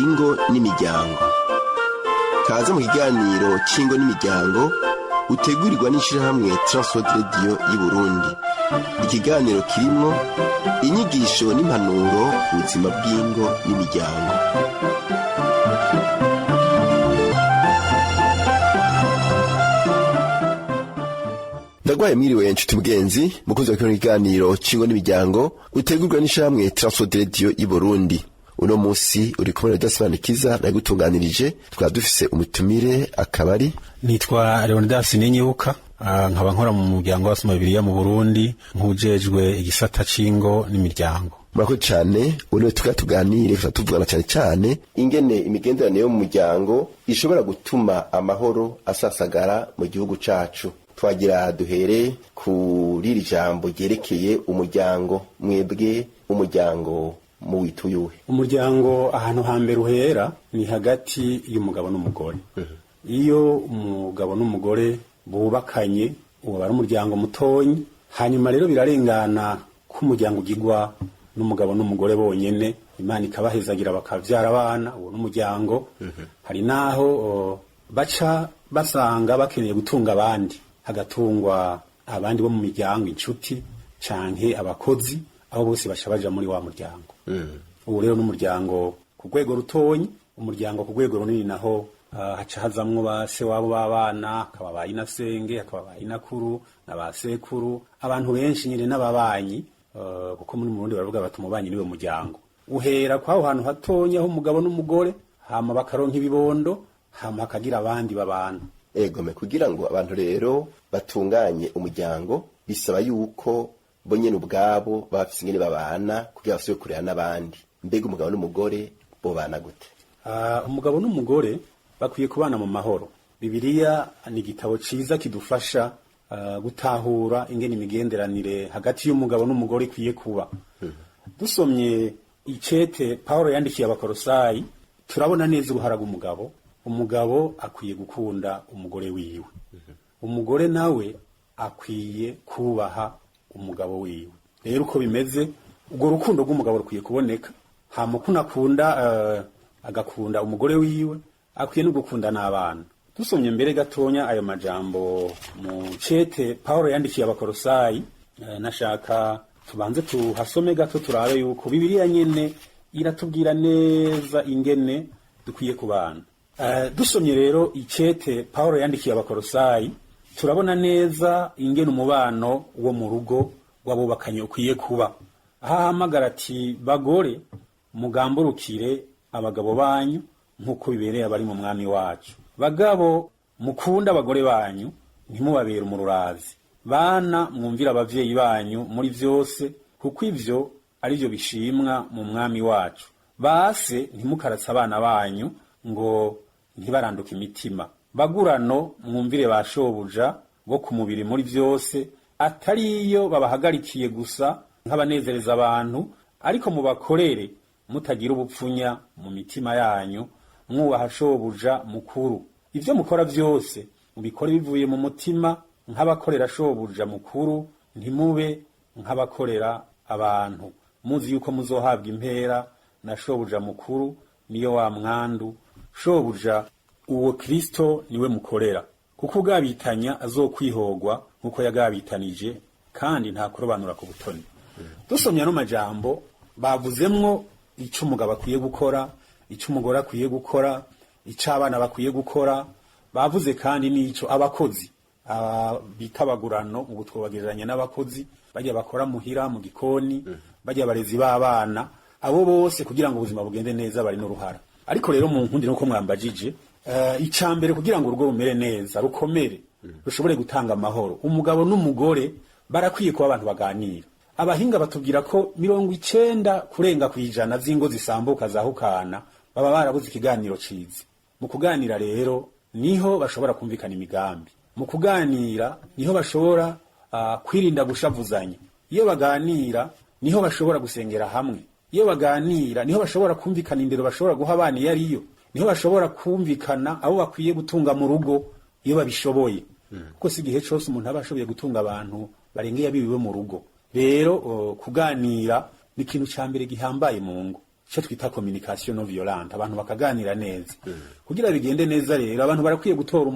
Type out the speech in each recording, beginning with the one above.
Ingo n'imiryango. Kaze mu kiganiro c'ingo n'imiryango utegurirwa n'ishirahamwe Transworld Radio y'Uburundi. Ikiganiro kirimwo inyigisho n'impanuro ku buzima bw'ingo n'imiryango. Ndagwaye mwiriwe nshuti mugenzi mukunzi wa kino kiganiro c'ingo n'imiryango utegurwa n'ishirahamwe Transworld Radio y'Uburundi. Uno musi uri kumwe na Dasobanukiza nagutunganirije, tukaba dufise umutumire akaba ari Nitwa Leonidas Ninyibuka, nkaba nkora mu muryango w'abasoma Bibiliya mu Burundi nk'ujejwe igisata c'ingo n'imiryango. Murakoze cane. Uno tukaba tuganire, tukaba tuvugana cane cane ingene imigenderanire yo mu muryango ishobora gutuma amahoro asasagara mu gihugu cacu. Twagira duhere kuri iri jambo ryerekeye umuryango. Mwebwe umuryango muwituyuhe? Umuryango ahantu hambere uhera ni hagati y'umugabo n'umugore. Iyo umugabo n'umugore bubakanye, uwo ari umuryango mutonyi. Hanyuma rero birarengana ko umuryango ugirwa n'umugabo n'umugore bonyene, Imana ikabahezagira bakavyara abana, uwo n'umuryango. Hari naho baca basanga bakeneye gutunga abandi, hagatungwa abandi bo mu miryango, inshuti canke abakozi, abo bose baca baja muri wa muryango. Ubu rero n'umuryango ku rwego rutonyi. Umuryango ku rwego runini naho, haca hazamwo ba se wabo b'abana, hakaba ba inasenge, hakaba ba inakuru na ba sekuru, abantu benshi nyine n'ababanyi, kuko muri Murundi baravuga bati umubanyi niwe muryango. Uhera kwaho hantu hatonya aho umugabo n'umugore, hama bakaronka ibibondo, hama hakagira abandi babana. Egome, kugira ngo abantu rero batunganye umuryango bisaba yuko bo nyene ubwabo bafise ingene babana kugira basubire kurera n'abandi. Mbega umugabo n'umugore bobana gute? Umugabo n'umugore bakwiye kubana mu mahoro. Bibiliya ni igitabo ciza kidufasha gutahura ingene imigenderanire hagati y'umugabo n'umugore ikwiye kuba. Dusomye icete Paulo yandikiye Abakorosayi, turabona neza uruhara rw'umugabo. Umugabo akwiye gukunda umugore wiwe, umugore nawe akwiye kubaha umugabo wiwe. Rero uko bimeze, urwo rukundo rw'umugabo rukwiye kuboneka. Hama uko unakunda, agakunda umugore wiwe, akwiye no gukunda n'abana. Dusomye mbere gatonya ayo majambo mu cete Paulo yandikiye Abakorosayi, nashaka tubanze tuhasome gato turabe yuko Bibiliya nyene iratubwira neza ingene dukwiye kubana. Dusomye rero icete Paulo yandikiye Abakorosayi, turabona neza ingene umubano wo mu rugo w'abubakanye ukwiye kuba. Aho ahamagara ati: bagore, mugamburukire abagabo banyu nk'uko bibereye abari mu mwami wacu. Bagabo, mukunda abagore banyu, ntimubabere umururazi. Bana, mwumvire abavyeyi banyu muri vyose, kuko ivyo ari vyo bishimwa mu mwami wacu. Base, ntimukaratse abana banyu ngo ntibaranduke imitima. Bagurano, mwumvire ba shobuja bo ku mubiri muri vyose, atari iyo babahagarikiye gusa nk'abanezereza abantu, ariko mubakorere mutagira ubupfunya mu mitima yanyu, mwubaha shobuja mukuru. Ivyo mukora vyose mubikore bivuye mu mutima nk'abakorera shobuja mukuru, ntimube nk'abakorera abantu, muzi yuko muzohabwa impera na shobuja mukuru, niyo wa mwandu. Shobuja uwo Kristo niwe mukorera, kuko ugabitanya azokwihogwa nk'uko yagabitanije, kandi nta kurobanura ku butoni. Dusomye ano majambo, bavuzemwo ico umugabo akwiye gukora, ico umugore akwiye gukora, ico abana bakwiye gukora. Bavuze kandi n'ico abakozi bita abagurano, ubu twobagereranya n'abakozi bajya bakora muhira mu gikoni, bajya abarezi b'abana, abo bose kugira ngo ubuzima bugende neza bari n'uruhara. Ariko rero mu nkundi nuko mwambajije, ica mbere kugira ngo urugo rumere neza, rukomere, rushobore gutanga amahoro, umugabo n'umugore barakwiye kuba abantu baganira. Abahinga batubwira ko 90 kurenga z'ingo zisambuka zahukana baba barabuze ikiganiro ciza. Mu kuganira rero niho bashobora kumvikana imigambi, mu kuganira niho bashobora kwirinda gushavuzanya, iyo baganira niho bashobora gusengera hamwe, iyo baganira niho bashobora kumvikana indero bashobora guha abana iyo ariyo, niho bashobora kumvikana abo bakwiye gutunga mu rugo iyo babishoboye, kuko si igihe cose umuntu aba ashoboye gutunga abantu barengeye abiwiwe mu rugo. Rero kuganira ni ikintu ca mbere gihambaye mu ngo. Icyo twita communication non violente, abantu bakaganira neza. Kugira bigende neza rero, abantu barakwiye gutora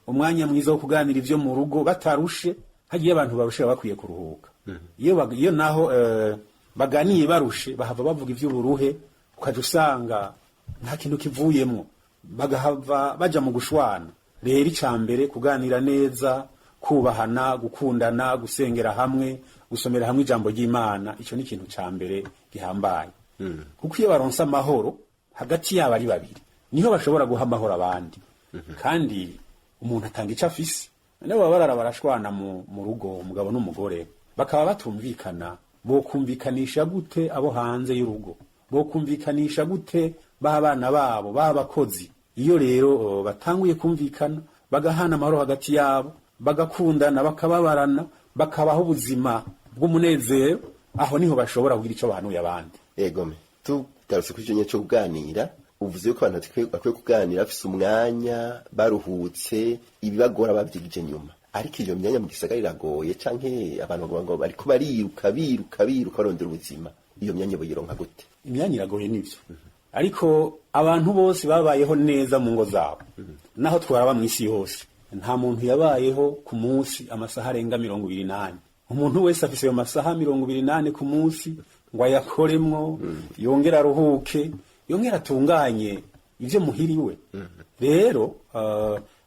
umwanya mwiza wo kuganira ivyo mu rugo batarushe. Hagiye abantu barushe baba bakwiye kuruhuka. Iyo naho baganiye barushe, bahava bavuga ivy'uburuhe, ukaja usanga nta kintu kivuyemwo, bagahava baja mu gushwana. Rero ica mbere, kuganira neza, kubahana, gukundana, gusengera hamwe, gusomera hamwe ijambo ry'Imana, ico ni ikintu ca mbere gihambaye, kuko iyo baronse amahoro hagati yabo ari babiri, niho bashobora guha amahoro abandi. Kandi umuntu atanga ico afise. Nabo baba barara barashwana mu rugo, umugabo n'umugore bakaba batumvikana, bokumvikanisha gute abo hanze y'urugo? Bokumvikanisha gute ba bana babo, ba bakozi? Iyo rero batanguye kumvikana, bagahana amahoro hagati yabo, bagakundana, bakababarana, bakabaho ubuzima bw'umunezero, aho niho bashobora kugira ico bahanuye abandi. Egome, tugarutse kuri icyo nyine cyo kuganira, uvuze yuko abantu bakwiye kuganira bafise umwanya, baruhutse, ibibagora bavyigije nyuma. Ariko iyo myanya mu gisagara iragoye, canke abantu bavuga ngo bariko bariruka, biruka, biruka, barondera ubuzima. Iyo myanya boyironka gute? Imyanya iragoye nivyo, ariko abantu bose babayeho neza mu ngo zabo, naho twaraba mw'isi yose, nta muntu yabayeho ku munsi amasaha arenga 24. Umuntu wese afise ayo masaha 24 ku munsi ngo ayakoremwo, yongere aruhuke, yongere atunganye ivyo muhiriwe. Rero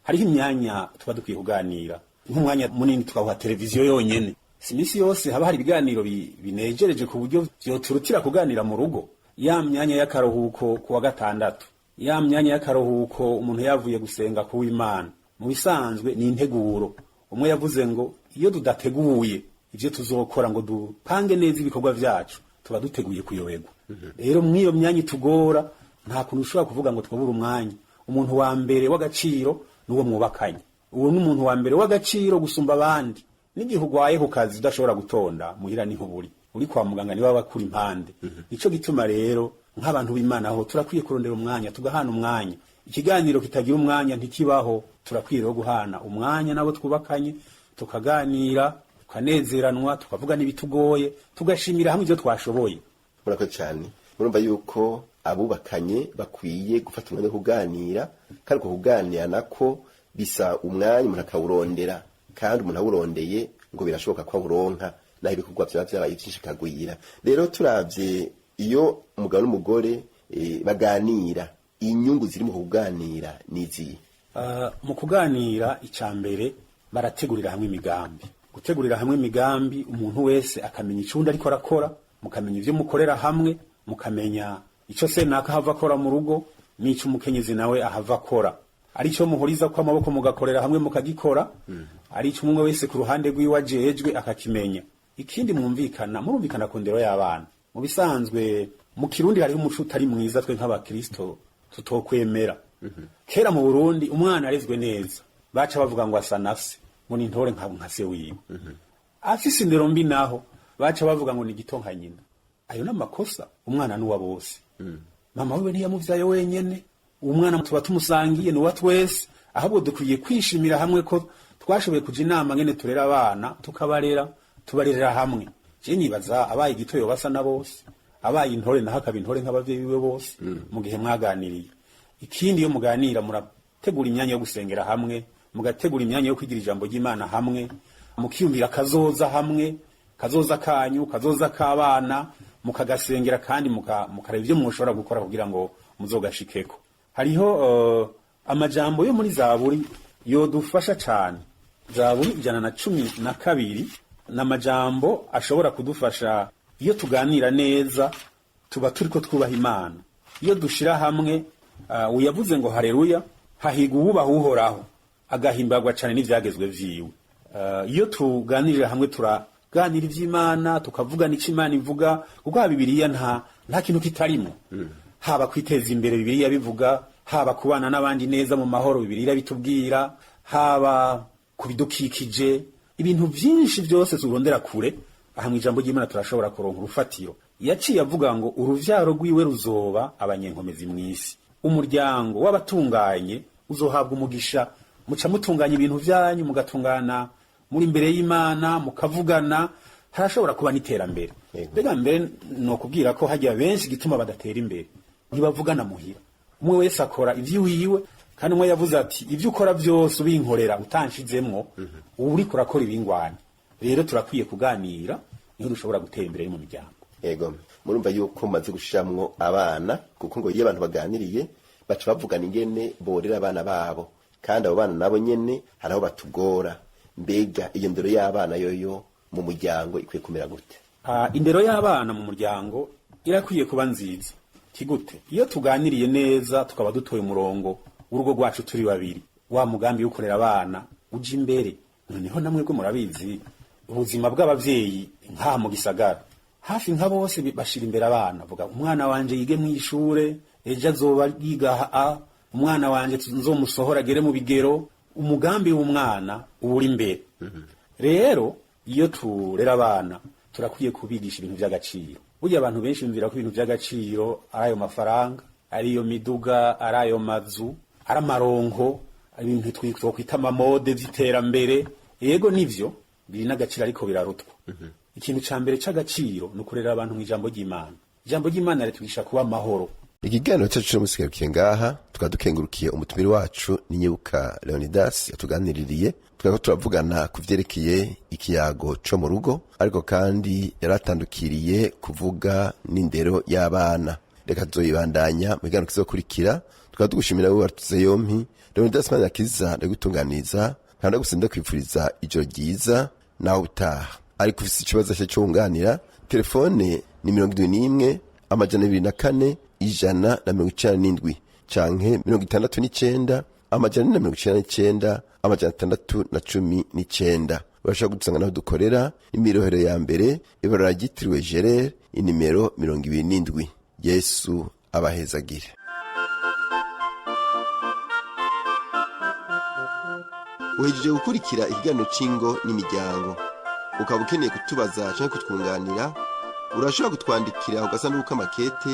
hariho imyanya tuba dukwiye kuganira, nk'umwanya munini tukawuha televiziyo yonyene. Si iminsi yose haba hari ibiganiro binejereje ku buryo vyoturutira kuganira mu rugo. Ya myanya y'akaruhuko ku wa gatandatu, ya myanya y'akaruhuko umuntu yavuye gusenga ku w'Imana, mu bisanzwe ni integuro. Umwe yavuze ngo iyo tudateguye ivyo tuzokora, ngo dupange neza ibikorwa vyacu, tuba duteguye kuyoberwa. Rero mw'iyo myanya itugora, nta kuntu ushobora kuvuga ngo twabure umwanya. Umuntu wa mbere w'agaciro n'uwo mwubakanye, uwo ni umuntu wa mbere w'agaciro gusumba abandi. N'igihe ugwaye ku kazi udashobora gutonda muhira, niho uri uri kwa muganga, niba bakura impande. Nico gituma rero nk'abantu b'Imana aho turakwiye kurondera umwanya, tugahana umwanya. Ikiganiro kitagira umwanya ntikibaho. Turakwiye rero guhana umwanya nabo twubakanye, tukaganira, tukanezeranwa, tukavuga n'ibitugoye, tugashimira hamwe ivyo twashoboye. Murakoze cyane. Murumva yuko abubakanye bakwiye gufata umwanya wo kuganira, kandi uko kuganira nako bisa umwanya umuntu akawurondera, kandi umuntu awurondeye ngo birashoboka ko awuronka, naho ibikorwa vyaba vyabaye vyinshi bikagwira. Rero turavye iyo umugabo n'umugore baganira, inyungu ziri mu kuganira nizihe? Mu kuganira, icya mbere barategurira hamwe imigambi. Gutegurira hamwe imigambi, umuntu wese akamenya icundi ariko arakora, mukamenya ivyo mukorera hamwe, mukamenya ico se naka ahava akora mu rugo n'ico umukenyezi nawe ahava akora, ari cyo muhuriza ko amaboko mugakorera hamwe mukagikora, ari ico umwe wese ku ruhande rwiwe ajejwe akakimenya. Ikindi mwumvikana, murumvikana ku ndero y'abana. Mu bisanzwe mu Kirundi hariho umuco utari mwiza twe nk'abakristo tutokwemera. Kera mu Burundi, umwana arezwe neza baca bavuga ngo asa na se, ngo ni intore nka se wiwe. Afise indero mbi naho baca bavuga ngo ni gito nka nyina. Ayo ni amakosa. Umwana ni uwa bose. Mama wiwe ntiyamuvyaye wenyene. Umwana tuba tumusangiye, ni uwa twese. Ahubwo dukwiye kwishimira hamwe ko twashoboye kuja inama ngene turera abana, tukabarera, tubarerera hamwe. Je nibaza abaye igito yoba asa na bose, abaye intore naho akaba intore nk'abavyeyi biwe bose, mu gihe mwaganiriye. Ikindi, iyo muganira murategura imyanya yo gusengera hamwe, mugategura imyanya yo kwigira ijambo ry'Imana hamwe, mukiyumvira kazoza hamwe, kazoza kanyu, kazoza k'abana, mukagasengera, kandi mukareba ibyo mushobora gukora kugira ngo muzogashikeko. Hariho amajambo yo muri Zaburi yodufasha cane. Zaburi 112 ni amajambo ashobora kudufasha. Iyo tuganira neza tuba turiko twubaha Imana. Iyo dushira hamwe, uyavuze ngo hareruya, hahiga uwubaha Uhoraho, agahimbagwa cane n'ivyagezwe vyiwe. Iyo tuganirira hamwe, turaganira ivy'Imana, tukavugana ico Imana ivuga, kuko ha Bibiliya nta kintu kitarimo. Haba kwiteza imbere, Bibiliya bivuga, haba kubana n'abandi neza mu mahoro, Bibiliya bitubwira, haba kubidukikije, ibintu vyinshi byose turondera kure, aha mu ijambo ry'Imana turashobora kuronka urufatiro. Yaciye avuga ngo uruvyaro rwiwe ruzoba abanyenkomezi mw'isi, umuryango w'abatunganye uzohabwa umugisha. Muca mutunganya ibintu vyanyu, mugatungana muri imbere y'Imana, mukavugana. Harashobora kuba n'iterambere. Yego. Mbega mbere nokubwira ko hajya benshi gituma badatera imbere, ntibavugana muhira. Umwe wese akora ivy'iwiwe, kandi umwe yavuze ati: "Ibyo ukora byose ubinkorera utanshizemwo, uba uriko urakora ibingwanya." Rero turakwiye kuganira, niho dushobora gutera imbere mu miryango. Yego, murumva yuko mumaze gushiramwo abana, kuko ngo iyo abantu baganiriye baca bavugana ingene borera abana babo, kandi abo bana nabo nyene hari aho batugora. Mbega iyo ndero y'abana yoyo mu muryango ikwiye kumera gute? Indero y'abana mu muryango irakwiye kuba nziza. Kigute? Iyo tuganiriye neza, tukaba dutoye umurongo w'urugo rwacu turi babiri, wa mugambi w'ukorera abana uja imbere. Noneho namwe bwo murabizi ubuzima bw'abavyeyi nkaha mu gisagara, hafi nka bose bashira imbere abana, vuga: "Umwana wanje yige mw'ishure, ejo azoba yiga a umwana wanje nzomusohora agere mu bigero." Umugambi w'umwana uba uri imbere. Rero iyo turera abana, turakwiye kubigisha ibintu by'agaciro. Burya abantu benshi bumvira ko ibintu by'agaciro ari ayo mafaranga, ari iyo miduga, ari ayo mazu, ari amaronko, ibintu twokwita amamode by'iterambere. Yego, nivyo biri n'agaciro, ariko birarutwa. Ikintu ca mbere c'agaciro ni ukurera abantu mu ijambo ry'Imana. Ijambo ry'Imana ritwigisha kuba amahoro. Ikiganiro cyacu cyo musigarukiye ngaha. Tukaba dukengurukiye umutumire wacu Ninyibuka Leonidas yatuganiririye. Tukaba turavugana ku vyerekeye ikiyago co mu rugo, ariko kandi yaratandukiriye kuvuga n'indero y'abana. Reka tuzoyibandanya mu kiganiro kizokurikira. Tukaba tugushimira wowe watuze yompi. Leonidas Manirakiza ndagutunganiza kandi ndagusinda kwifuriza ijoro ryiza nawe utaha. Ariko ufise ikibazo cye cyo wunganira, telefone ni 71 204 197 canke 69 499 619. Urashobora kudusanga naho dukorera, imirohero ya mbere, ibarara ryitiriwe Gerere, inimero 27. Yesu abahezagire. Uhejeje gukurikira ikiganiro c'ingo n'imiryango. Ukaba ukeneye kutubaza canke kutwunganira, urashobora kutwandikira ku gasanduku k'amakete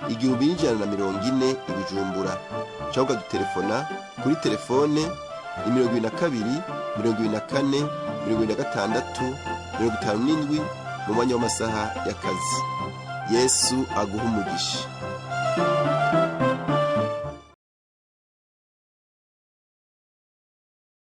1140 i Bujumbura, cyangwa ukadutelefona kuri telefone ni 22 24 26 57 mu mwanya w'amasaha y'akazi. Yesu aguha umugisha.